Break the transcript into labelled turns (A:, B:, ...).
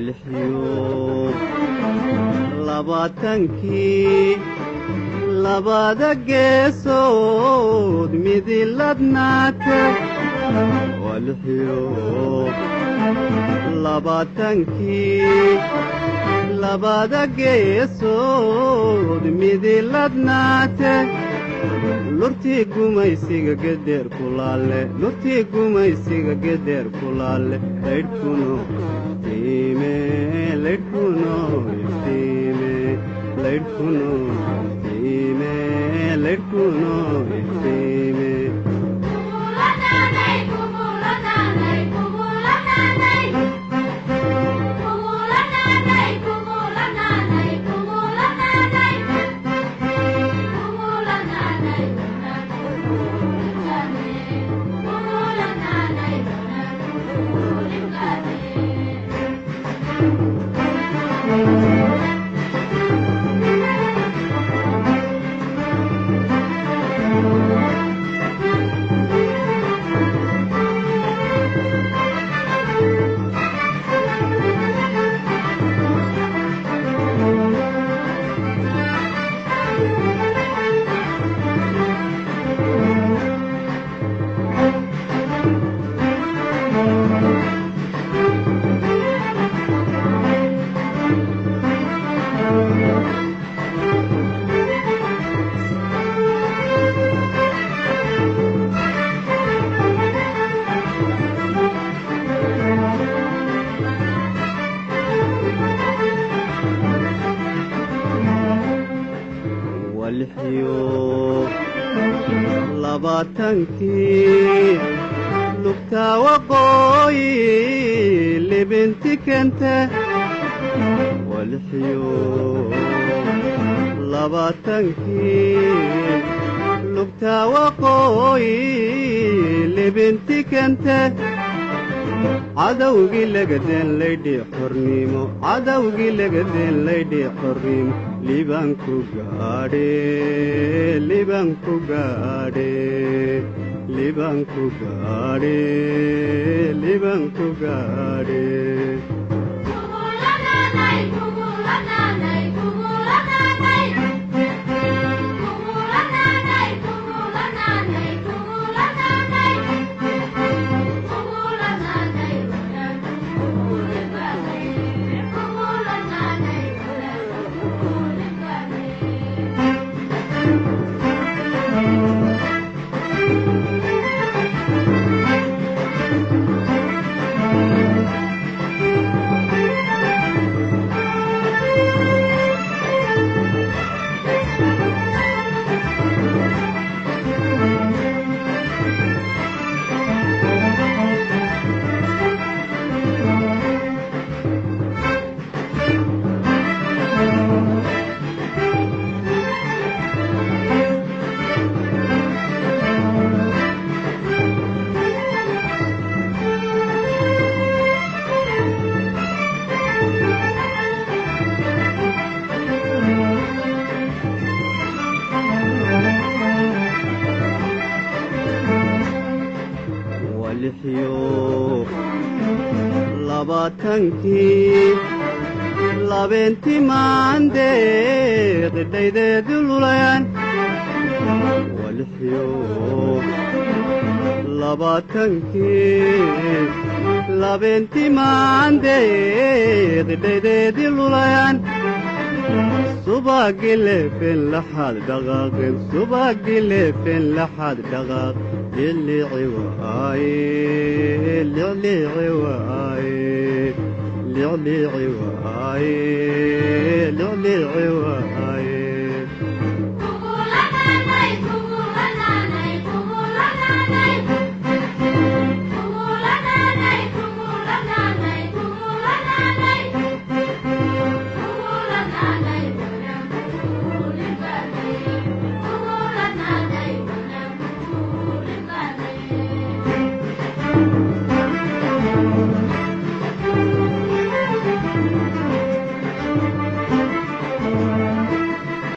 A: Walixiyo labaatankii labada geesood midiladnaate. Walixiyo labaatankii labada geesood midiladnaate. Lurtii gumaysiga gederer kulaale, lurtii gumaysiga gederer kulaale, laydhkuno iftiime, laydhkuno iftiime, laydhkuno iftiime, laydhkuno iftiime. Walixiyo labaatankii lugta waqooyi libinti kente. Walixiyo labaatankii lugta waqooyi libinti kente. Cadowgii lagadeen laydhi xornimo, cadowgii lagadeen laydhi xornimo, libanku gaadhe, libanku gaadhe, libanku gaadhe, libanku gaadhe. Walixiyo labaatankii labeenti maandeeq dhaydeedu lulayaan. Walixiyo labaatankii labeenti maandeeq dhaydeedi lulayaan. Subagilefen laxaad dhaqaaqeen, subagilefen laxaad dhaqaaq, lilici waaye, lilici waaye, lilici waaye, lilici waaye.